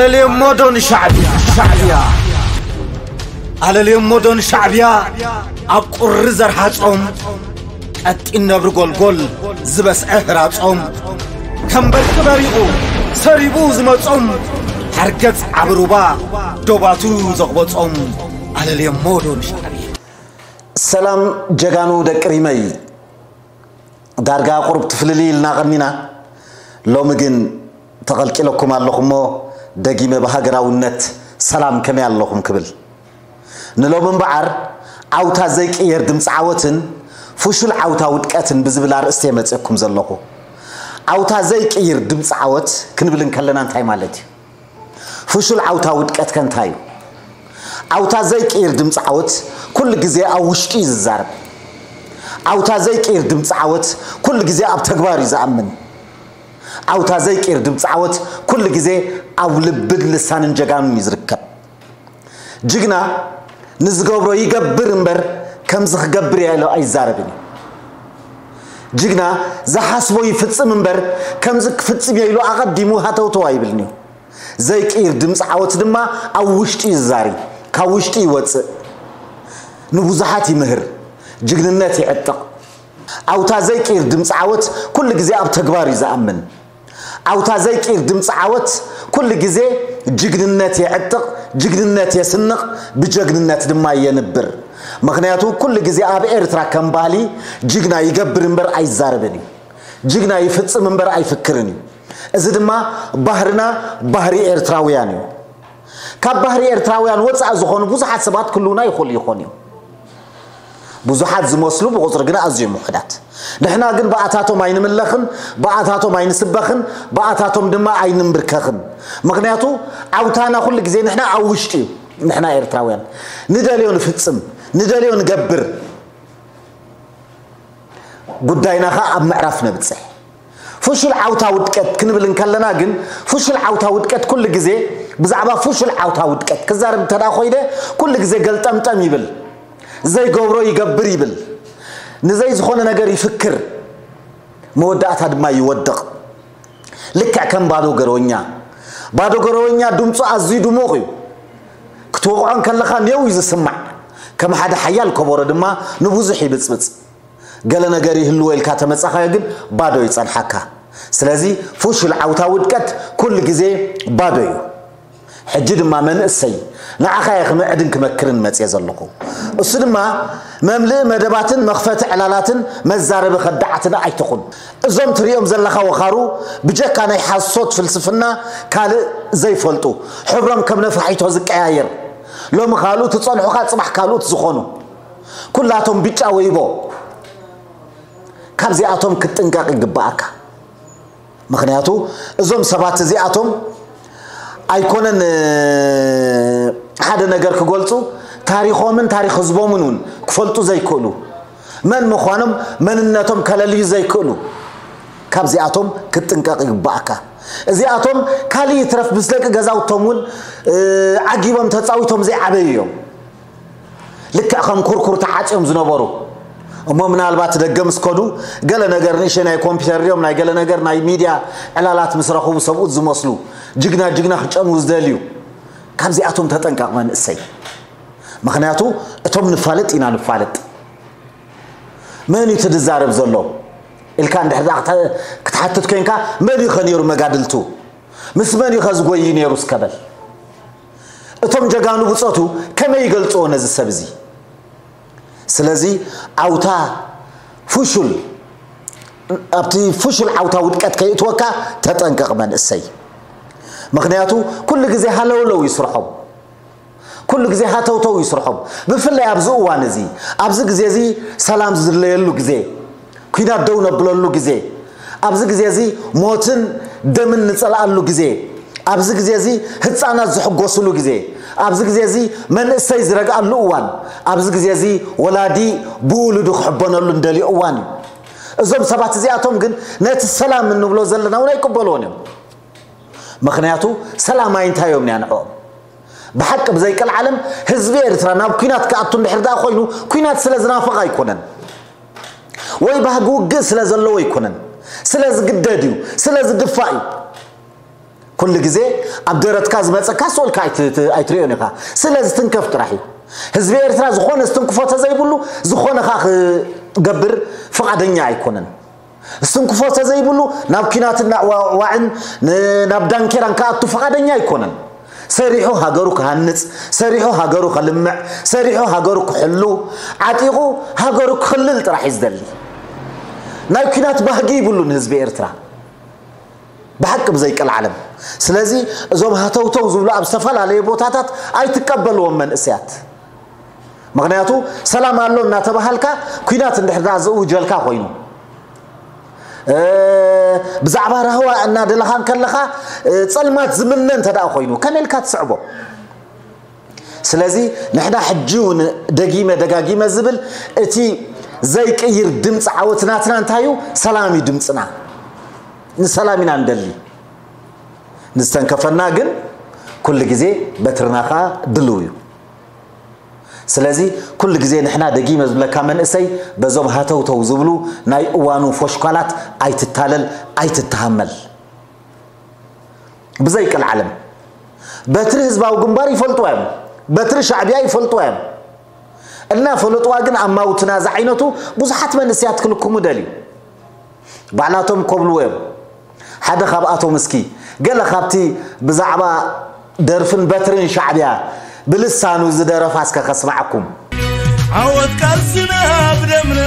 ኣለልየሞ ዶ ንሻዕብያ? ሻዕብያ። ኣለልየሞ ዶ ንሻዕብያ? ኣብ ቁሪ ዘርሃጾም፣ ቀጢን ነብሪ ጎልጎል ዝበስዐ ህራጾም፣ ከም በርቂ በሪቑ ሰሪቡ ዝመጾም፣ ሓርገጽ ዓቢ ሩባ ዶባቱ ዘቕበጾም፣ ኣለልየሞ ዶ ንሻዕብያ? ሰላም ጀጋኑ ደቂ ሪመይ። ዳርጋ ቁሩብ ትፍልልይ ኢልና ቀኒና፣ ሎሚ ግን ተቐልቂለኩም ኣለኹ እሞ፣ ደጊመ ብሃገራውነት ሰላም ከመይ ኣለኹም ክብል። ንሎሚ እምበኣር፣ ዓውታ ዘይቅየር ድምፂ ዓወትን ፍሹል ዓውታ ውድቀትን ብዝብል ኣርእስቲ እየ መፅእኩም ዘለኹ። ዓውታ ዘይቅይር ድምፂ ዓወት ክንብል እንከለና እንታይ ማለት እዩ? ፍሹል ዓውታ ውድቀት ከ እንታይ እዩ? ዓውታ ዘይቅይር ድምፂ ዓወት ኩሉ ግዜ ኣብ ውሽጢ እዩ ዝዛረብ። ዓውታ ዘይቅይር ድምፂ ዓወት ኩሉ ግዜ ኣብ ተግባር እዩ ዝኣምን። ዓውታ ዘይቅይር ድምፂ ዓወት ኩሉ ግዜ ኣብ ልብን ልሳንን ጀጋኑን እዩ ዝርከብ። ጅግና ንዝገብሮ ይገብር እምበር፣ ከምዚ ክገብር እየ ኢሉ ኣይዛረብን እዩ። ጅግና ዝሓስቦ ይፍጽም እምበር፣ ከምዚ ክፍጽም እየ ኢሉ ኣቐዲሙ ሃተውተው ኣይብልን እዩ። ዘይቅይር ድምፂ ዓወት ድማ ኣብ ውሽጢ እዩ ዝዛሪ፣ ካብ ውሽጢ ይወፅእ። ንብዙሓት ይምህር፣ ጅግንነት ይዕጥቕ። ዓውታ ዘይቅይር ድምፂ ዓወት ኩሉ ግዜ ኣብ ተግባር እዩ ዝኣምን። ዓውታ ዘይቅይር ድምፂ ዓወት ኩሉ ግዜ ጅግንነት የዕጥቕ፣ ጅግንነት የስንቕ፣ ብጀግንነት ድማ የንብር። ምኽንያቱ ኩሉ ግዜ ኣብ ኤርትራ ከም ባህሊ ጅግና ይገብር እምበር ኣይዛረብን እዩ። ጅግና ይፍጽም እምበር ኣይፍክርን እዩ። እዚ ድማ ባህርና፣ ባህሪ ኤርትራውያን እዩ። ካብ ባህሪ ኤርትራውያን ወጻኢ ዝኾኑ ብዙሓት ሰባት ክህልዉና ይኽእሉ ይኾኑ እዮም። ብዙሓት ዝመስሉ ብቑጽሪ ግን ኣዝዮም ውሑዳት። ንሕና ግን ብኣታቶም ኣይንምለኽን፣ ብኣታቶም ኣይንስበኽን፣ ብኣታቶም ድማ ኣይንንብርከኽን። ምኽንያቱ ዓውታና ኩሉ ግዜ ንሕና ኣብ ውሽጢ እዩ። ንሕና ኤርትራውያን ንደልዮ ንፍጽም፣ ንደልዮ ንገብር። ጉዳይና ኸኣ ኣብ ምዕራፍ ነብጽሕ። ፍሹል ዓውታ ውድቀት ክንብል እንከለና ግን፣ ፍሹል ዓውታ ውድቀት ኩሉ ግዜ፣ ብዛዕባ ፍሹል ዓውታ ውድቀት ክዛረብ እንተ ደኣ ኮይነ፣ ኩሉ ግዜ ገልጠምጠም ይብል። ዘይገብሮ ይገብር ይብል። ንዘይ ዝኾነ ነገር ይፍክር። መወዳእታ ድማ ይወድቕ። ልክዕ ከም ባዶ ገረወኛ። ባዶ ገረወኛ ድምፁ ኣዝዩ ድሙቕ እዩ። ክትወቕዖ እንከለኻ ኔው እዩ ዝስማዕ። ከም ሓደ ሓያል ከበሮ ድማ ንብዙሕ ይብጽብጽ። ገለ ነገር ይህልዎ ኢልካ ተመጻኻዮ ግን ባዶ ይጸንሓካ። ስለዚ ፍሹል ዓውታ ውድቀት ኩሉ ግዜ ባዶ እዩ። ሕጂ ድማ መንእሰይ ንዓኻ እየ ክምዕድን ክመክርን መጽየ ዘለኹ። እሱ ድማ መምልኢ መደባትን መኽፈቲ ዕላላትን መዛረቢ ከዳዓትን ኣይትኹን። እዞም ትርእዮም ዘለኻ ወኻሩ ብጀካ ናይ ሓሶት ፍልስፍና ካልእ ዘይፈልጡ፣ ሕብሮም ከም ነፋሒቶ ዝቀያየር፣ ሎሚ ካልኦት ዝጸንሑኻ ጽባሕ ካልኦት ዝኾኑ፣ ኩላቶም ብጫ ወይቦ። ካብዚኣቶም ክትጥንቀቕ ይግብኣካ። ምኽንያቱ እዞም ሰባት እዚኣቶም ኣይኮነን፣ እ፣ ሓደ ነገር ክገልጹ፣ ታሪኾምን ታሪኽ ህዝቦምን እውን ክፈልጡ ዘይክእሉ፣ መን ምዃኖም መንነቶም ከለልዩ ዘይክእሉ፣ ካብዚኣቶም ክትጥንቀቕ ይግብኣካ። እዚኣቶም ካልእ ይትረፍ ምስ ደቂ ገዛውቶም እውን፣ እ፣ ዓጊቦም ተጻዊቶም ዘይዓበዩ እዮም። ልክዕ ከም ኩርኩር ተዓጽዮም ዝነበሩ እሞ ምናልባት ደገ ምስ ከዱ ገለ ነገር ንእሽተይ ናይ ኮምፒውተር ድዮም ናይ ገለ ነገር ናይ ሚድያ ዕላላት ምስ ረኸቡ ሰብኡት ዝመስሉ ጅግና ጅግና ክጨንዉ ዝደልዩ ካብዚኣቶም ተጠንቀቕ መንእሰይ። ምኽንያቱ እቶም ንፋለጥ ኢና ንፋለጥ። መን እዩ እቲ ዝዛረብ ዘሎ ኢልካ እንድሕር ደኣ ክተ-፣ ክትሓትት ኮንካ መን እዩ ከ ነይሩ መጋድልቱ? ምስ መን እዩ ከ ዝጎይ ነይሩ እስከ በል። እቶም ጀጋኑ ብጾቱ ከመይ ይገልጽዎ ነዚ ሰብ እዚ? ስለዚ ዓውታ ፍሹል፣ ኣብቲ ፍሹል ዓውታ ውድቀት ከይእትወካ ተጠንቀቕ መንእሰይ። ምኽንያቱ ኩሉ ግዜ ሃለውለው እዩ ስርሖም። ኩሉ ግዜ ሃተውተው እዩ ስርሖም። ብፍላይ ኣብዚ እዋን እዚ፣ ኣብዚ ግዜ እዚ ሰላም ዝድለየሉ ግዜ፣ ኲናት ደው ነብለሉ ግዜ፣ ኣብዚ ግዜ እዚ ሞትን ደምን ንጸልኣሉ ግዜ፣ ኣብዚ ግዜ እዚ ህጻናት ዝሕጎስሉ ግዜ፣ ኣብዚ ግዜ እዚ መንእሰይ ዝረግኣሉ እዋን፣ ኣብዚ ግዜ እዚ ወላዲ ብውሉዱ ክሕበነሉ እንደልዮ እዋን እዩ። እዞም ሰባት እዚኣቶም ግን ነቲ ሰላም እንብሎ ዘለና እውን ኣይቅበልዎን እዮም። ምኽንያቱ ሰላም ኣይንታዮም ንያ ንዕኦም። ብሓቂ ብዘይ ቀልዓለም ህዝቢ ኤርትራ ናብ ኲናት ክኣቱ እንድሕር ደኣ ኮይኑ፣ ኲናት ስለ ዝናፍቕ ኣይኮነን። ወይ ባህጊ ውግእ ስለ ዘለዎ ኣይኮነን። ስለ ዝግደድ እዩ፣ ስለ ዝድፋእ እዩ። ኩሉ ግዜ ኣብ ደረትካ ዝመፀካ ስኦልካ ኣይት- ኣይትርእዮን ኢኻ። ስለዚ ትንከፍ ጥራሕ እዩ። ህዝቢ ኤርትራ ዝኾነ ዝትንክፎ ተዘይብሉ ዝኾነ ኻ ክገብር ፍቓደኛ ኣይኮነን። ዝትንክፎ ተዘይብሉ ናብ ኲናትን ናብ ዋዕን ናብ ዳንኬራን ክኣቱ ፍቓደኛ ኣይኮነን። ሰሪሑ ሃገሩ ክሃንፅ፣ ሰሪሑ ሃገሩ ከልምዕ፣ ሰሪሑ ሃገሩ ክሕሉ፣ ዓጢቑ ሃገሩ ክኽልል ጥራሕ እዩ ዝደሊ። ናይ ኲናት ባህጊ ይብሉን ህዝቢ ኤርትራ። ብሓቂ ብዘይ ቀልዓለም። ስለዚ እዞም ሃተውተው ዝብሉ ኣብ ዝተፈላለየ ቦታታት ኣይትቀበልዎም መንእሰያት። ምኽንያቱ ሰላም ኣሎ እናተባሃልካ ኲናት እንድሕር ደኣ ዝእውጀልካ ኮይኑ፣ ብዛዕባ ራህዋ እናደለኻ እንከለኻ ጸልማት ዝምነ እንተ ደኣ ኮይኑ ከመይ ኢልካ ትስዕቦ? ስለዚ ንሕና ሕጂ እውን ደጊመ ደጋጊመ ዝብል እቲ ዘይቅይር ድምፂ ዓወት ናትና እንታይ እዩ? ሰላም እዩ ድምፅና። ንሰላም ኢና ንደሊ። ንዝተንከፈና ግን ኩሉ ግዜ በትርና ከዓ ድልው እዩ። ስለዚ ኩሉ ግዜ ንሕና ደጊመ ዝብለካ መንእሰይ በዞም ሃተውተው ዝብሉ ናይ እዋኑ ፎሽኳላት ኣይትታለል፣ ኣይትተሃመል። ብዘይ ቀልዓለም በትሪ ህዝባዊ ግንባር ይፈልጥዋ እዮም፣ በትሪ ሻዕቢያ ይፈልጥዋ እዮም። እናፈለጥዋ ግን ኣማውትና ዝዓይነቱ ብዙሓት መንእሰያት ክልክሙ ደልዩ ባዕላቶም ኮብልዎ እዮም። ሓደ ካብኣቶም እስኪ ገለ ካብቲ ብዛዕባ ደርፍን በትርን ሻዕቢያ ብልሳኑ ዝደረፋ እስከ ከስማዓኩም። ዓወት ቃልስና ብደምና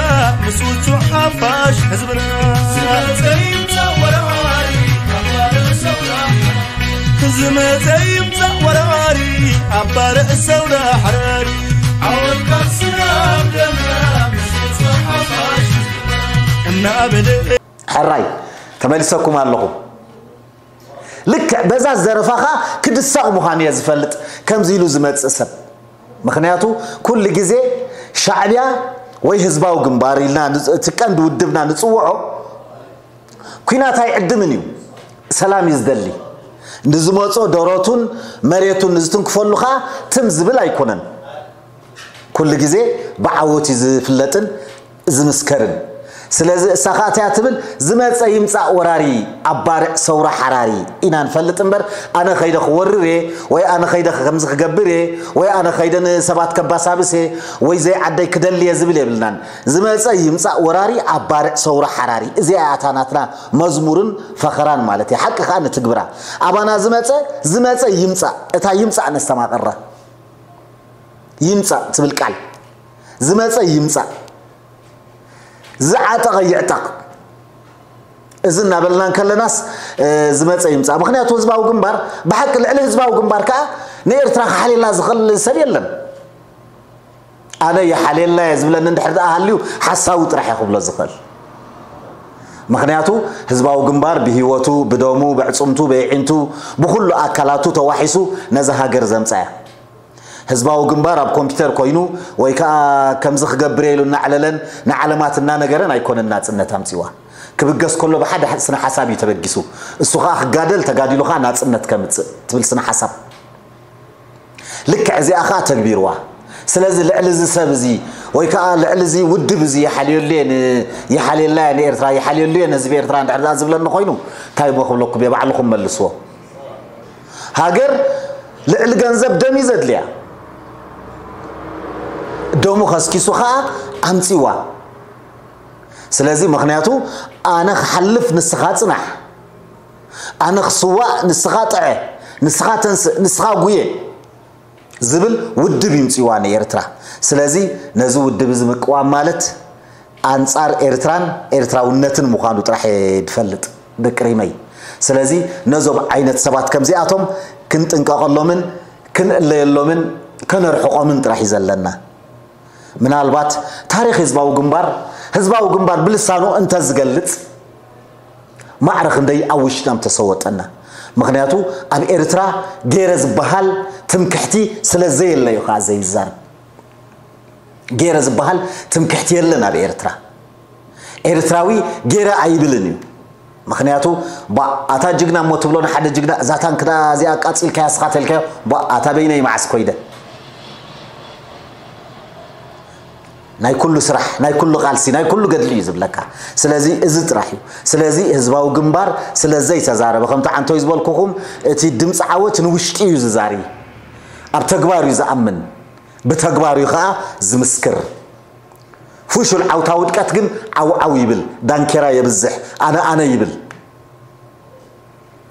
ምስ ውጹዕ ሓፋሽ ህዝብና። ዝመጸ ይምጻእ ወራሪ ኣባርዕ ሰውራ ሓራሪ። ዝመጸ ይምጻእ ወራሪ ኣባርዕ ሰውራ ሓራሪ። ዓወት ቃልስና ብደምና ምስ ውጹዕ ሓፋሽ ህዝብና። እናበለ ሕራይ ተመሊሰኩም ኣለኹ። ልክዕ በዛ ዘረፋኻ ክድሰቕ ምዃኑ እየ ዝፈልጥ ከምዚ ኢሉ ዝመጽእ ሰብ። ምኽንያቱ ኩሉ ግዜ ሻዕቢያ ወይ ህዝባዊ ግንባር ኢልና ንጽ- እቲ ቀንዲ ውድብና ንጽውዖ ኲናት ኣይዕድምን እዩ፣ ሰላም እዩ ዝደሊ። ንዝመጾ ደረቱን መሬቱን ንዝትንክፈሉ ኸኣ ትም ዝብል ኣይኮነን። ኩሉ ግዜ ብዓወት እዩ ዝፍለጥን ዝምስከርን። ስለዚ እሳ ኸኣ እንታይ እያ ትብል? ዝመጸ ይምጻእ ወራሪ ኣባርዕ ሰውራ ሓራሪ ኢና ንፈልጥ እምበር ኣነ ኸይደ ክወርር እየ ወይ ኣነ ኸይደ ከምዚ ክገብር እየ ወይ ኣነ ኸይደ ንሰባት ከባሳብስ እየ ወይ ዘይዓደይ ክደሊ እየ ዝብል የብልናን። ዝመጸ ይምጻእ ወራሪ ኣባርዕ ሰውራ ሓራሪ እዚኣ እያ እታ ናትና መዝሙርን ፈኸራን ማለት እየ። ሓቂ ኸኣ ንትግብራ። ኣባና ዝመጸ ዝመጸ ይምጻእ እታ ይምጻእ ነስተማቕራ። ይምጻእ ትብል ቃል ዝመጸ ይምጻእ ዝዓጠቐ ይዕጠቕ። እዚ እናበልና እንከለናስ ዝመጸ ይምጻእ። ምኽንያቱ ህዝባዊ ግንባር ብሓቂ ልዕሊ ህዝባዊ ግንባር ከኣ ንኤርትራ ክሓልየላ ዝኽእል ሰብ የለን። ኣነ ይሓልየላ እየ ዝብለኒ እንድሕር ደኣ ሃልዩ ሓሳዊ ጥራሕ እየ ክብሎ ዝኽእል። ምኽንያቱ ህዝባዊ ግንባር ብህይወቱ ብደሙ ብዕጽምቱ ብይዒንቱ ብኹሉ ኣካላቱ ተዋሒሱ ነዛ ሃገር ዘምጻ እያ። ህዝባዊ ግንባር ኣብ ኮምፒተር ኮይኑ ወይ ከዓ ከምዚ ክገብር እየ ኢሉ እናዕለለን ንዓለማት እናነገረን ኣይኮነን ናፅነት ኣምፂዋ። ክብገስ ከሎ ብሓደ ስነ ሓሳብ እዩ ተበጊሱ። እሱ ከዓ ክጋደል ተጋዲሉ ከዓ ናፅነት ከምፅእ ትብል ስነ ሓሳብ ልክዕ እዚኣ ከዓ ተግቢርዋ። ስለዚ ልዕሊ እዚ ሰብ እዚ ወይ ከዓ ልዕሊ እዚ ውድብ እዚ ይሓልየሉ እየ ን- ይሓልየላ እየ ንኤርትራ ይሓልየሉ እየ ንህዝቢ ኤርትራ እንድሕር ዝብለኒ ኮይኑ እንታይ እሞ ክብለኩም እየ ባዕልኹም መልስዎ። ሃገር ልዕሊ ገንዘብ ደም እዩ ዘድልያ። ደሙ ከስኪሱ ከዓ ኣምፂዋ። ስለዚ ምኽንያቱ ኣነ ክሓልፍ ንስኻ ፅናሕ፣ ኣነ ክስዋእ ንስኻ ጥዐ፣ ንስኻ ተንስእ፣ ንስኻ ጉየ ዝብል ውድብ ይምፅዋ ንኤርትራ። ስለዚ ነዚ ውድብ እዚ ምቅዋም ማለት ኣንፃር ኤርትራን ኤርትራውነትን ምዃኑ ጥራሕ እየ ዝፈልጥ ደቂ ሪመይ። ስለዚ ነዞም ዓይነት ሰባት ከምዚኣቶም ክንጥንቀቐሎምን ክንእለየሎምን ከነርሕቖምን ጥራሕ እዩ ዘለና። ምናልባት ታሪኽ ህዝባዊ ግንባር ህዝባዊ ግንባር ብልሳኑ እንተዝገልፅ ማዕረ ክንደይ ኣብ ውሽጥና ምተሰወጠና። ምኽንያቱ ኣብ ኤርትራ ገይረ ዝበሃል ትምክሕቲ ስለ ዘየለ እዩ ከዓ ዘይዛረብ። ገይረ ዝበሃል ትምክሕቲ የለን ኣብ ኤርትራ። ኤርትራዊ ገይረ ኣይብልን እዩ። ምኽንያቱ ባ ኣታ ጅግና እሞ ትብሎ ንሓደ ጅግና እዛ ታንክ ደኣ እዚኣ ኣቃፂልካያ ስኻ ተልካዮ ባ ኣታ በይነይ መዓስ ኮይደ። ናይ ኩሉ ስራሕ፣ ናይ ኩሉ ቃልሲ፣ ናይ ኩሉ ገድሊ እዩ ዝብለካ። ስለዚ እዚ ጥራሕ እዩ። ስለዚ ህዝባዊ ግንባር ስለ ዘይተዛረበ፣ ከምቲ ዓንቶይ ዝበልኩኹም፣ እቲ ድምፂ ዓወት ንውሽጢ እዩ ዝዛሪ፣ ኣብ ተግባር እዩ ዝኣምን፣ ብተግባር እዩ ከዓ ዝምስክር። ፍሹል ዓውታ ውድቀት ግን ዓው ዓው ይብል፣ ዳንኬራ የብዝሕ፣ ኣነ ኣነ ይብል።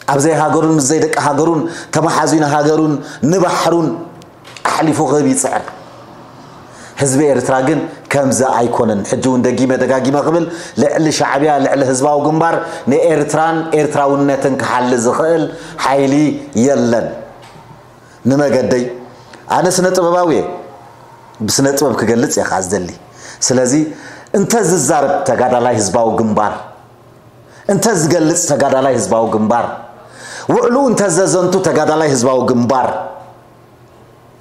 ኣብ ዘይሃገሩን ምስ ዘይደቂ ሃገሩን ተመሓዚኑ ሃገሩን ንባሕሩን ኣሕሊፉ ክህብ ይጽዕር። ህዝቢ ኤርትራ ግን ከምዚ ኣይኮነን። ሕጂ እውን ደጊመ ደጋጊመ ክብል፣ ልዕሊ ሻዕብያ፣ ልዕሊ ህዝባዊ ግንባር፣ ንኤርትራን ኤርትራውነትን ክሓሊ ዝኽእል ሓይሊ የለን። ንመገደይ፣ ኣነ ስነ ጥበባዊ እየ። ብስነ ጥበብ ክገልጽ እየ ከዓ ዝደሊ። ስለዚ እንተ ዝዛረብ ተጋዳላይ ህዝባዊ ግንባር፣ እንተ ዝገልጽ ተጋዳላይ ህዝባዊ ግንባር፣ ውዕሉ እንተ ዘዘንቱ ተጋዳላይ ህዝባዊ ግንባር፣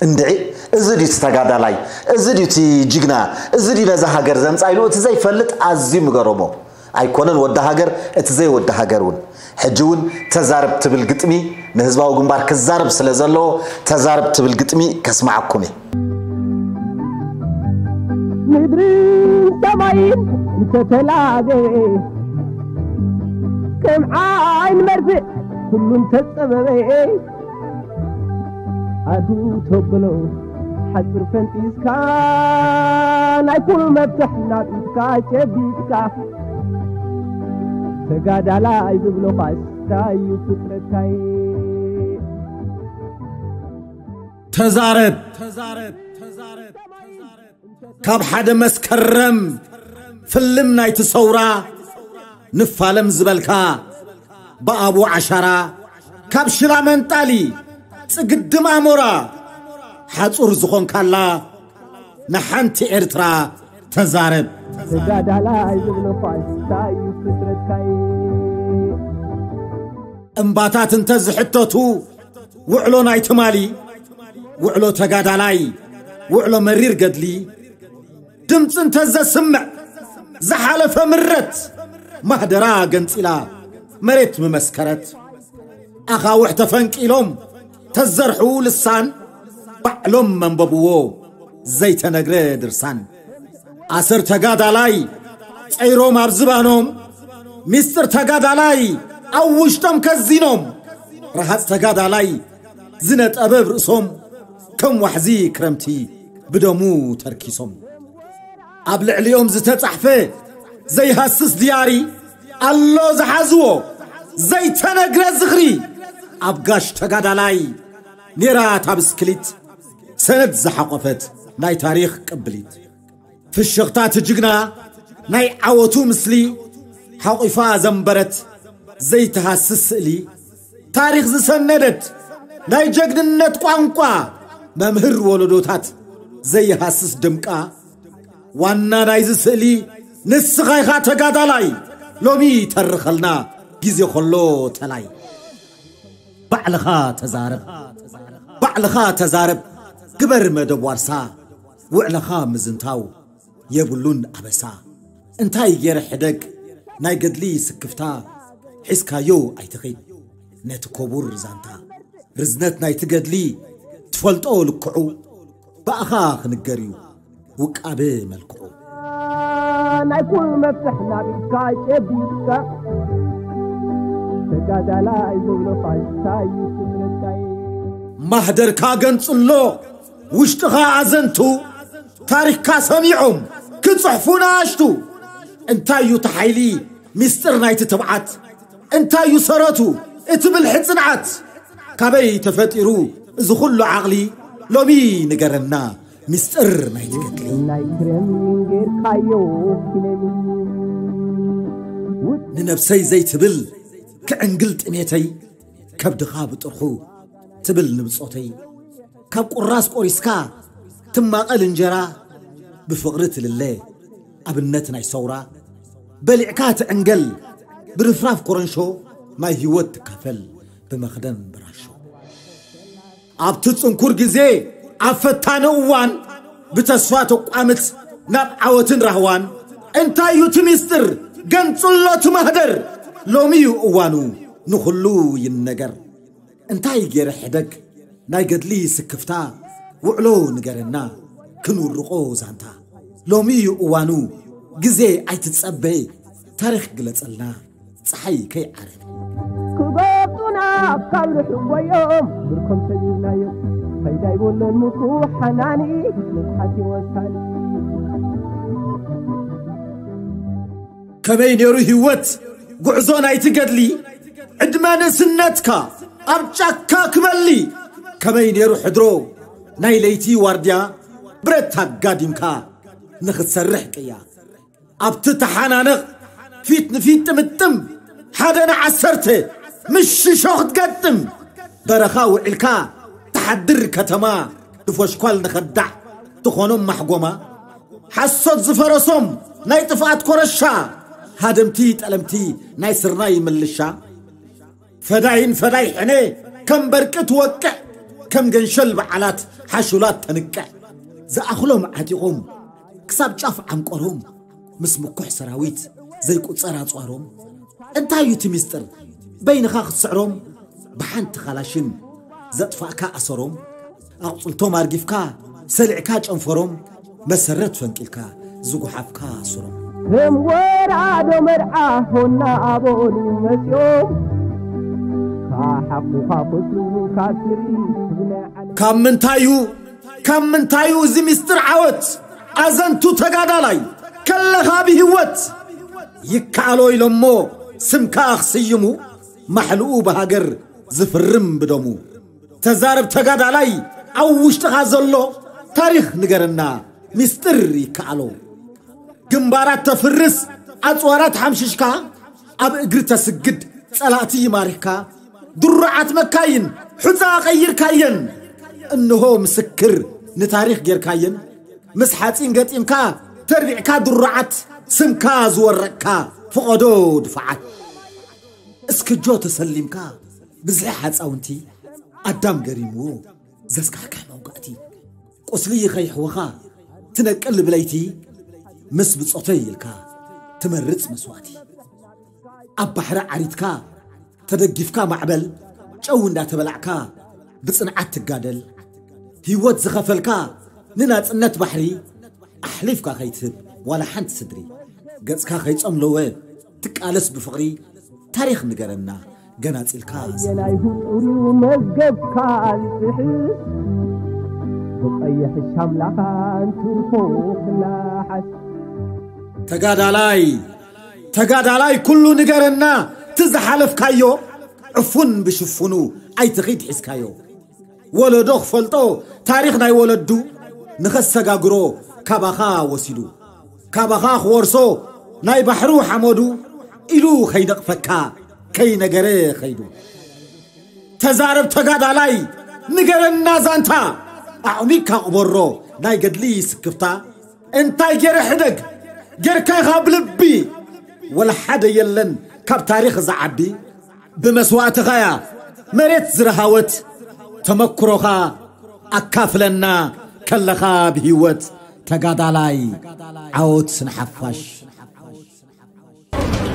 እንድዒ፣ እዚ ድዩ እቲ ተጋዳላይ? እዚ ድዩ እቲ ጅግና? እዚ ድዩ ነዛ ሃገር ዘምጻ? ኢሉ እቲ ዘይፈልጥ ኣዝዩ ምገረሞ። ኣይኮነን ወዲ ሃገር፣ እቲ ዘይወዲ ሃገር እውን። ሕጂ እውን ተዛረብ ትብል ግጥሚ ንህዝባዊ ግንባር ክዛረብ ስለ ዘለዎ፣ ተዛረብ ትብል ግጥሚ ከስምዓኩም እየ። ምድርን ሰማይን እንተተላገበ፣ ከም ዓይን መርፍእ ኩሉ እንተጸበበ፣ ኣዱ ተብሎ ሓጹር ፈንጢስካ፣ ናይ ኩሉ መፍትሕ ናብ ኢድካ ጨቢጥካ፣ ተጋዳላይ ዝብሎ ኳስ ታዩ ፍጥረትካይ። ተዛረብ። ካብ ሓደ መስከረም ፍልም ናይቲ ሰውራ ንፋለም ዝበልካ፣ ብኣቡ ዓሻራ ካብ ሽላ መንጣሊ ጽግድም ኣሞራ ሓጹር ዝኾንካላ ንሓንቲ ኤርትራ ተዛረብ። ተጋዳላይ ዝብሎ ኳስ ታዩ ፍጥረትካይ። እምባታት እንተ ዝሕተቱ ውዕሎ ናይ ትማሊ፣ ውዕሎ ተጋዳላይ፣ ውዕሎ መሪር ገድሊ፣ ድምፂ እንተ ዘስምዕ ዝሓለፈ ምረት፣ ማህደራ ገንፂላ መሬት ምመስከረት። ኣኻውሕ ተፈንቂሎም ተዘርሑ ልሳን፣ ባዕሎም መንበብዎ ዘይተነግረ ድርሳን። ኣሰር ተጋዳላይ ጸይሮም ኣብ ዝባኖም፣ ሚስጥር ተጋዳላይ ኣብ ውሽጦም ከዚኖም፣ ረሃጽ ተጋዳላይ ዝነጠበ ኣብ ርእሶም፣ ከም ዋሕዚ ክረምቲ ብደሙ ተርኪሶም። ኣብ ልዕሊኦም ዝተጻሕፈ ዘይሃስስ ድያሪ ኣሎ ዝሓዝዎ ዘይተነግረ ዝኽሪ። ኣብ ጋሽ ተጋዳላይ ኔራ እታ ብስክሊት ሰነድ ዝሓቖፈት ናይ ታሪኽ ቅብሊት። ፍሽኽታ እቲ ጅግና ናይ ዓወቱ ምስሊ ሓቑፋ ዘንበረት ዘይትሃስስ ስእሊ። ታሪኽ ዝሰነደት ናይ ጀግንነት ቋንቋ መምህር ወለዶታት ዘይሃስስ ድምቃ። ዋና ናይዚ ስእሊ ንስኻ ኢኻ ተጋዳላይ፣ ሎሚ ተርኸልና ግዜ ከሎ ተላይ። ባዕልኻ ተዛረብ፣ ባዕልኻ ተዛረብ፣ ግበር መደብ ዋርሳ፣ ውዕለኻ ምዝንታው የብሉን ኣበሳ። እንታይ ገይረ ሕደግ ናይ ገድሊ ስክፍታ፣ ሒዝካዮ ኣይትኺድ ነቲ ኮቡር ዛንታ። ርዝነት ናይቲ ገድሊ ትፈልጦ ልክዑ፣ ብኣኻ ክንገር እዩ ውቃበ መልክዑ። ናይ ኩሉ መፍትሕ ናብ ኢድካ ጨቢጥካ፣ ተጋዳላይ ዝብሎ ፋሽስታይ እዩ ፍጥረትካይ። ማህደርካ ገንጽሎ፣ ውሽጥኻ ኣዘንቱ፣ ታሪኽካ ሰሚዖም ክጽሕፉ ንኣሽቱ። እንታይ እዩ እቲ ሓይሊ፣ ሚስጥር ናይቲ ትብዓት? እንታይ እዩ ሰረቱ፣ እቲ ብልሒ ጽንዓት? ካበይ ተፈጢሩ እዚ ኹሉ ዓቕሊ? ሎሚ ንገረና፣ ሚስጥር ናይቲ ገድሊ። ናይ ክረምሊን ጌርካዮ ኪነሚ። ንነብሰይ ዘይትብል ክዕንግል ጥሜተይ፣ ከብድኻ ብጥርሑ ትብል ንብጾተይ። ካብ ቁራስ ቆሪስካ ትማቐል እንጀራ፣ ብፍቕሪ ትልለ ኣብነት ናይ ሰውራ። በሊዕካ ትዕንገል ብርፍራፍ ኮረንሾ፣ ናይ ህይወት ትካፈል ብመኽደን ብራሾ። ኣብቲ ጽንኩር ግዜ፣ ኣብ ፈታኒ እዋን፣ ብተስፋ ተቋምት ናብ ዓወትን ራህዋን። እንታይ እዩ እቲ ሚስጥር? ገንጽሎ እቲ ማህደር፣ ሎሚ እዩ እዋኑ፣ ንኹሉ ይነገር። እንታይ ገይረ ሕደግ ናይ ገድሊ ስክፍታ፣ ውዕሎ ንገረና ክንውርቆ ዛንታ። ሎሚ እዩ እዋኑ፣ ግዜ ኣይትጸበ፣ ታሪኽ ግለጸልና፣ ጸሓይ ከይዓረበ። ክጎብጡና ካብ ርሑቕ ጎዮም፣ ብርኮም ሰጊርናዮም። ፋይዳ ይብሉን ምኩ ሓናኒ፣ መጽሓቲ ወሳኒ። ከመይ ነይሩ ህይወት ጉዕዞ ናይቲ ገድሊ? ዕድመ ንእስነትካ ኣብ ጫካ ክበሊ። ከመይ ነይሩ ሕድሮ ናይ ለይቲ ዋርድያ? ብረት ኣጋዲምካ ንኽትሰርሕ ቅያ። ኣብቲ ተሓናነቕ ፊት ንፊት ጥምጥም፣ ሓደ ንዓሰርተ ምሽሾ ክትገጥም። በረኻ ውዒልካ ትሓድር ከተማ፣ ንፎሽኳል ንኸዳዕ ትኾኖም ማሕጎማ። ሓሶት ዝፈረሶም ናይ ጥፍኣት ኮረሻ፣ ሃደምቲ ጠለምቲ ናይ ስርናይ ምልሻ። ፈዳይን ፈዳይ ሕነ ከም በርቂ ትወቅዕ፣ ከም ገንሸል በዓላት ሓሹላት ተንቅዕ። ዝኣኽሎም ዓጢቖም ክሳብ ጫፍ ዓንቆሮም፣ ምስ ምኩሕ ሰራዊት ዘይቁጸር ኣጽዋሮም። እንታይ እዩ እቲ ሚስጥር በይንኻ ክትስዕሮም? ብሓንቲ ካላሽን ዘጥፋእካ ኣሰሮም፣ ኣቑጽልቶም ኣርጊፍካ ሰሊዕካ ጨንፈሮም፣ መሰረት ፈንቂልካ ዝጉሓፍካ ኣሰሮም። ከም ወራዶ መርዓ ሆና ኣበሉ መጺኦም፣ ካሓኩኻ ፈቱ ካብ ስሪ ብናይ ዓለም ካብ ምንታዩ፣ ካብ ምንታዩ እዚ ሚስጥር ዓወት? ኣዘንቱ ተጋዳላይ ከለኻ ብህይወት፣ ይከኣሎ ኢሎሞ ስምካ ክስይሙ፣ ማሕልኡ ብሃገር ዝፍርም ብደሙ። ተዛረብ ተጋዳላይ፣ ኣብ ውሽጥኻ ዘሎ ታሪኽ ንገረና፣ ሚስጥር ይከኣሎ። ግንባራት ተፍርስ፣ ኣጽዋራት ሓምሽሽካ፣ ኣብ እግሪ ተስግድ ጸላእቲ ይማሪኽካ። ድሩዓት መካይን ሑጻ ቀይርካየን፣ እንሆ ምስክር ንታሪኽ ጌርካየን። ምስ ሓጺን ገጢምካ ተርቢዕካ ድሩዓት፣ ስምካ ዝወረቕካ ፍቐዶ ድፋዓት። እስክጆ ተሰሊምካ ብዝሒ ሓጻውንቲ፣ ኣዳም ገሪምዎ ዘስካሕክሕ መውጋእቲ። ቁስሊ ከይሕወኻ ትነቅል ብለይቲ፣ ምስ ብጾተይ ኢልካ ትመርጽ መስዋእቲ። ኣብ ባሕሪ ዓሪትካ ተደጊፍካ ማዕበል፣ ጨው እንዳተበላዕካ ብጽንዓት ትጋደል። ህይወት ዝኸፈልካ ንናጽነት ባሕሪ፣ ኣሕሊፍካ ከይትህብ ዋላ ሓንቲ ስድሪ። ገጽካ ከይጸምለወ ትቃለስ ብፍቕሪ። ታሪኽ ንገረና ገናጺልካ። የናይ ህጹር መዝገብካ ዝጽሕፍ፣ ብቐይሕ ሻምላኻ እንትርፎ ክላሓስ። ተጋዳላይ፣ ተጋዳላይ ኩሉ ንገረና፣ ትዝሓለፍካዮ ዕፉን ብሽፉኑ ኣይትኺድ ሒዝካዮ። ወለዶ ክፈልጦ ታሪኽ ናይ ወለዱ፣ ንኸሰጋግሮ ካባኻ ወሲዱ። ካባኻ ክወርሶ ናይ ባሕሩ ሓመዱ፣ ኢሉ ከይነቕፈካ ከይነገረ ኸይዱ። ተዛረብ ተጋዳላይ፣ ንገረና ዛንታ፣ ኣዕሚቕካ ቅበሮ ናይ ገድሊ ስክፍታ። እንታይ ገይረ ሕደግ ጌርካ ኢኻ ብልቢ፣ ወላ ሓደ የለን ካብ ታሪኽ ዝዓቢ። ብመስዋእትኻያ መሬት ዝረሃወት፣ ተመክሮኻ ኣካፍለና ከለኻ ብህይወት። ተጋዳላይ ዓወት ንሓፋሽ።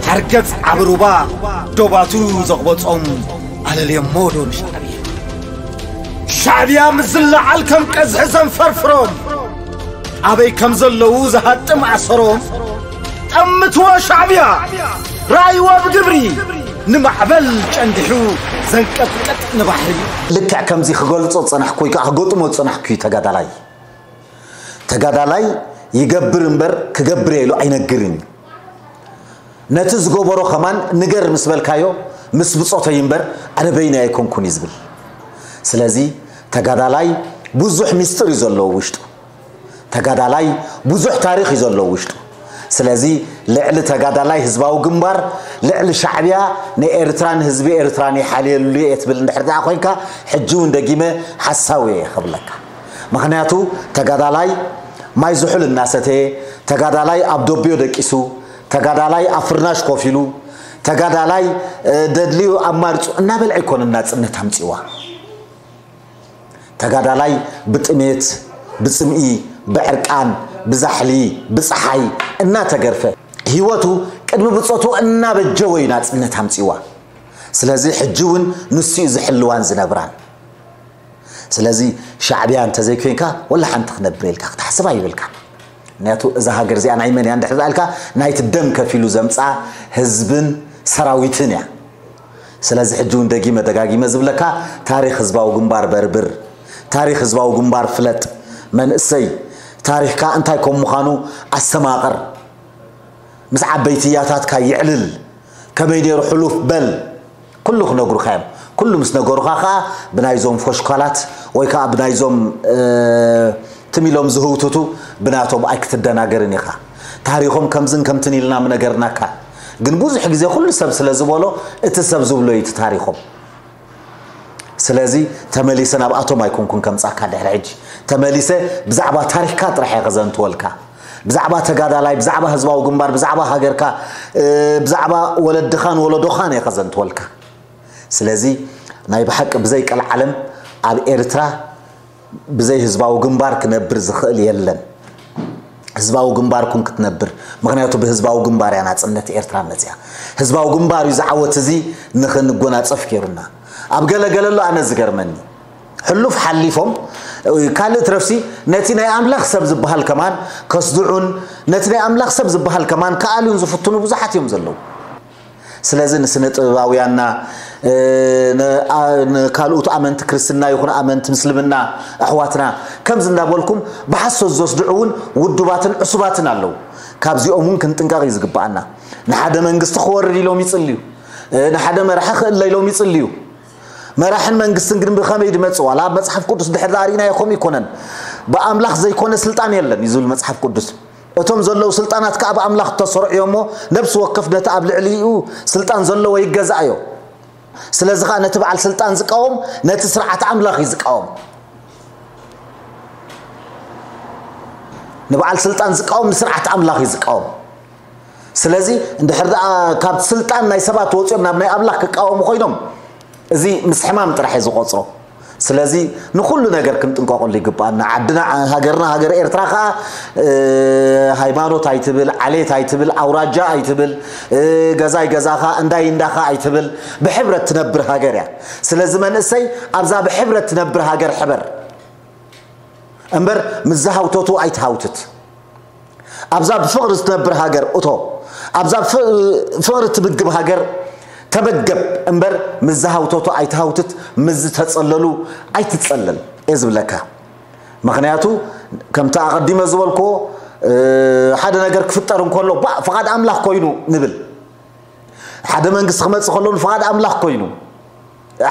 ሓርገጽ ዓቢ ሩባ ዶባቱ ዘቕበጾም ኣለልየሞ ዶ ንሻዕብያ? ሻዕብያ ምስ ዝለዓል ከም ቀዝሒ ዘንፈርፍሮም፣ ኣበይ ከም ዘለዉ ዝሃጥም ኣሰሮም። ጠምትዎ ሻዕብያ፣ ራእይዎ ብግብሪ፣ ንማዕበል ጨንዲሑ ዘንቀጥቀጥ ንባሕሪ። ልክዕ ከምዚ ክገልጾ ዝጸናሕኩ ወይ ከዓ ክገጥሞ ዝጸናሕኩ እዩ ተጋዳላይ። ተጋዳላይ ይገብር እምበር ክገብር እየ ኢሉ ኣይነግርን እዩ። ነቲ ዝገበሮ ከማን ንገር ምስ በልካዮ፣ ምስ ብጾተይ እምበር ኣነ በይነይ ኣይኮንኩን እዩ ዝብል። ስለዚ ተጋዳላይ ብዙሕ ሚስጥር እዩ ዘለዎ ውሽጡ። ተጋዳላይ ብዙሕ ታሪኽ እዩ ዘለዎ ውሽጡ። ስለዚ ልዕሊ ተጋዳላይ ህዝባዊ ግንባር፣ ልዕሊ ሻዕብያ ንኤርትራን ህዝቢ ኤርትራን ይሓልየሉ እየ ትብል እንድሕር ደኣ ኮይንካ፣ ሕጂ እውን ደጊመ ሓሳዊ እየ ክብለካ። ምኽንያቱ ተጋዳላይ ማይ ዝሑል እናሰተየ፣ ተጋዳላይ ኣብ ዶብዮ ደቂሱ፣ ተጋዳላይ ኣብ ፍርናሽ ኮፍ ኢሉ፣ ተጋዳላይ፣ እ፣ ደድልዩ ኣማርጹ እናበልዐ ኣይኮነን ናጽነት ኣምጺዋ። ተጋዳላይ ብጥሜት፣ ብጽምኢ፣ ብዕርቃን፣ ብዛሕሊ፣ ብጸሓይ እናተገርፈ፣ ህይወቱ ቅድሚ ብጾቱ እናበጀወ እዩ ናጽነት ኣምጺዋ። ስለዚ ሕጂ እውን ንሱ እዩ ዝሕልዋን ዝነብራን። ስለዚ ሻዕብያ እንተዘይኮይንካ ወላ ሓንቲ ክነብር ኢልካ ክትሓስብ ኣይብልካን። ምክንያቱ እዛ ሃገር እዚኣ ናይ መን እያ እንድሕር ኢልካ፣ ናይቲ ደም ከፊሉ ዘምፃ ህዝብን ሰራዊትን እያ። ስለዚ ሕጂ እውን ደጊመ ደጋጊመ ዝብለካ፣ ታሪኽ ህዝባዊ ግንባር በርብር፣ ታሪኽ ህዝባዊ ግንባር ፍለጥ። መንእሰይ፣ ታሪኽካ እንታይ ከም ምዃኑ ኣስተማቕር። ምስ ዓበይቲ እያታትካ ይዕልል። ከመይ ነይሩ ሕሉፍ በል። ኩሉ ክነግሩኻ እዮም። ኩሉ ምስ ነገሩኻ ከዓ ብናይዞም ፎሽኳላት ወይ ከዓ ብናይዞም ትም ኢሎም ዝህውትቱ ብናቶም ኣይክትደናገርን ኢኻ። ታሪኾም ከምዝን ከምትን ኢልና ምነገርናካ። ግን ብዙሕ ግዜ ኩሉ ሰብ ስለ ዝበሎ እቲ ሰብ ዝብሎ እዩ እቲ ታሪኾም። ስለዚ ተመሊሰ ናብኣቶም ኣይኮንኩን ከምጻካ ድሕሪ ሕጂ። ተመሊሰ ብዛዕባ ታሪኽካ ጥራሕ እየ ከዘንትወልካ። ብዛዕባ ተጋዳላይ፣ ብዛዕባ ህዝባዊ ግንባር፣ ብዛዕባ ሃገርካ፣ ብዛዕባ ወለድኻን ወለዶኻን እየ ከዘንትወልካ። ስለዚ ናይ ብሓቂ ብዘይ ቀልዓለም ኣብ ኤርትራ ብዘይ ህዝባዊ ግንባር ክነብር ዝኽእል የለን። ህዝባዊ ግንባር ኩን ክትነብር፣ ምኽንያቱ ብህዝባዊ ግንባር እያ ናጽነት ኤርትራ መጽያ። ህዝባዊ ግንባር እዩ ዝዓወት እዚ ንኽንጎናጸፍ ገይሩና። ኣብ ገለ ገለ ኣሎ ኣነ ዝገርመኒ፣ ሕሉፍ ሓሊፎም ካልእ ትረፍሲ ነቲ ናይ ኣምላኽ ሰብ ዝበሃል ከማን ከስድዑን ነቲ ናይ ኣምላኽ ሰብ ዝበሃል ከማን ክኣልዩን ዝፍትኑ ብዙሓት እዮም ዘለዉ። ስለዚ ንስነ ጥበባውያንና፣ ንካልኦት ኣመንቲ ክርስትና ይኹን ኣመንቲ ምስልምና ኣሕዋትና ከምዚ እንዳበልኩም ብሓሶት ዘስድዑ እውን ውዱባትን ዕሱባትን ኣለዉ። ካብዚኦም እውን ክንጥንቀቕ እዩ ዝግብኣና። ንሓደ መንግስቲ ክወርድ ኢሎም ይጽልዩ። ንሓደ መራሒ ክእለ ኢሎም ይጽልዩ። መራሕን መንግስትን ግን ብኸመይ ድመጽእ ዋላ ኣብ መጽሓፍ ቅዱስ ድሕር ዳኣ ርኢናዮ ከምኡ ይኮነን። ብኣምላኽ ዘይኮነ ስልጣን የለን እዩ ዝብል መጽሓፍ ቅዱስ። እቶም ዘለዉ ስልጣናት ከኣ ብኣምላኽ እተሰርዑ እዮም እሞ ነብሲ ወከፍ ነቲ ኣብ ልዕሊኡ ስልጣን ዘለዎ ይገዛእዮ። ስለዚ ከኣ ነቲ በዓል ስልጣን ዝቃወም ነቲ ስርዓት ኣምላኽ እዩ ዝቃወም። ንበዓል ስልጣን ዝቃወም ንስርዓት ኣምላኽ እዩ ዝቃወም። ስለዚ እንድሕር ደኣ ካብ ስልጣን ናይ ሰባት ወፂኦም ናብ ናይ ኣምላኽ ክቃወሙ ኮይኖም እዚ ምስ ሕማም ጥራሕ እዩ ዝቆፅሮ። ስለዚ ንኩሉ ነገር ክንጥንቀቀሉ ይግባኣና። ዓድና ሃገርና ሃገር ኤርትራ ከዓ ሃይማኖት ኣይትብል፣ ዓሌት ኣይትብል፣ ኣውራጃ ኣይትብል፣ ገዛይ ገዛኻ እንዳይ እንዳኻ ኣይትብል፣ ብሕብረት ትነብር ሃገር እያ። ስለዚ መንእሰይ ኣብዛ ብሕብረት ትነብር ሃገር ሕበር እምበር ምስ ዝሃውተቱ ኣይትሃውትት። ኣብዛ ብፍቕሪ ትነብር ሃገር እቶ ኣብዛ ፍቕሪ ትምግብ ሃገር ተመገብ እምበር ምስ ዝሃውተቱ ኣይትሃውትት፣ ምስ ዝተጸለሉ ኣይትጸለል እየ ዝብለካ። ምኽንያቱ ከምቲ ኣቐዲመ ዝበልክዎ ሓደ ነገር ክፍጠር እንከሎ ባ ፍቓድ ኣምላኽ ኮይኑ ንብል። ሓደ መንግስቲ ክመጽእ ከሎ ፍቓድ ኣምላኽ ኮይኑ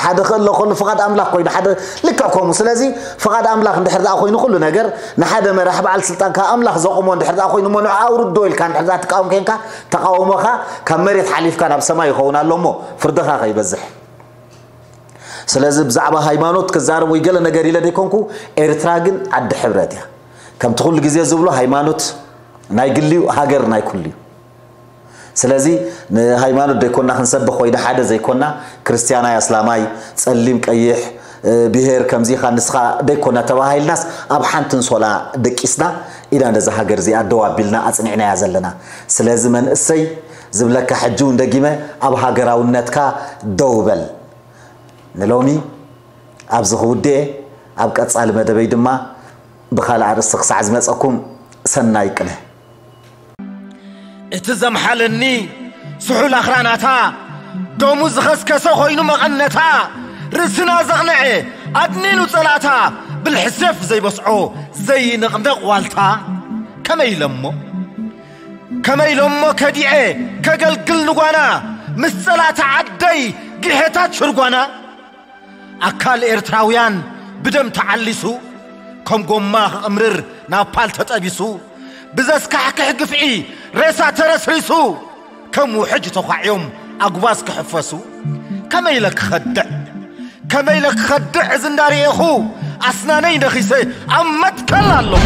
ሓደ ክእለ ከሉ ፍቓድ ኣምላኽ ኮይኑ ሓደ ልክዕ ከምኡ። ስለዚ ፍቓድ ኣምላኽ እንድሕር ደኣ ኮይኑ ኩሉ ነገር ንሓደ መራሕ በዓል ስልጣን ካብ ኣምላኽ ዘቑሞ እንድሕር ደኣ ኮይኑ እሞ ንዑ ኣውርዶ ኢልካ እንድሕር ደኣ ትቃወም ኮንካ ተቓውሞኻ ካብ መሬት ሓሊፍካ ናብ ሰማይ ይኸውን ኣሎ እሞ ፍርድኻ ከይበዝሕ። ስለዚ ብዛዕባ ሃይማኖት ክዛረብ ወይ ገለ ነገር ኢለ ዘይኮንኩ ኤርትራ ግን ዓዲ ሕብረት እያ። ከምቲ ኩሉ ግዜ ዝብሎ ሃይማኖት ናይ ግልዩ ሃገር ናይ ኩሉ እዩ። ስለዚ ንሃይማኖት ደይኮና ክንሰብኽ ወይ ንሓደ ዘይኮና ክርስትያናይ ኣስላማይ ጸሊም ቀይሕ ብሄር ከምዚኻ ንስኻ ደይኮና ተባሃሂልናስ ኣብ ሓንቲ እንሶላ ደቂስና ኢና ነዛ ሃገር እዚኣ ደው ኣቢልና ኣጽኒዕናያ ዘለና። ስለዚ መንእሰይ ዝብለካ ሕጂ እውን ደጊመ ኣብ ሃገራውነትካ ደው በል። ንሎሚ ኣብዚ ክውድኤ ኣብ ቀጻሊ መደበይ ድማ ብኻልእ ኣርእስቲ ክሳዕ ዝመጸኩም ሰናይ ቅነ። እቲ ዘምሓለኒ ስሑል ኣኽራናታ ደሙ ዝኸስከሰ ኮይኑ መቐነታ ርእስና ዘቕንዐ ኣድኒኑ ጸላእታ ብልሕሴፍ ዘይበስዖ ዘይንቕነቕ ዋልታ ከመይ ኢለሞ ከመይ ኢለሞ ከዲዐ ከገልግል ንጓና ምስ ጸላእታ ዓደይ ግሔታት ሽርጓና ኣካል ኤርትራውያን ብደም ተዓሊሱ ከም ጎማ ክቕምርር ናብ ፓል ተጠቢሱ ብዘስካሕክሕ ግፍዒ ሬሳ ተረስሪሱ ከም ውሕጅ ተዃዕዮም ኣጉባዝ ክሕፈሱ ከመይ ኢለ ክኸድዕ ከመይ ኢለ ክኸድዕ እዚ እንዳርኤኹ ኣስናነይ ነኺሰ ኣብ መትከል ኣለኹ።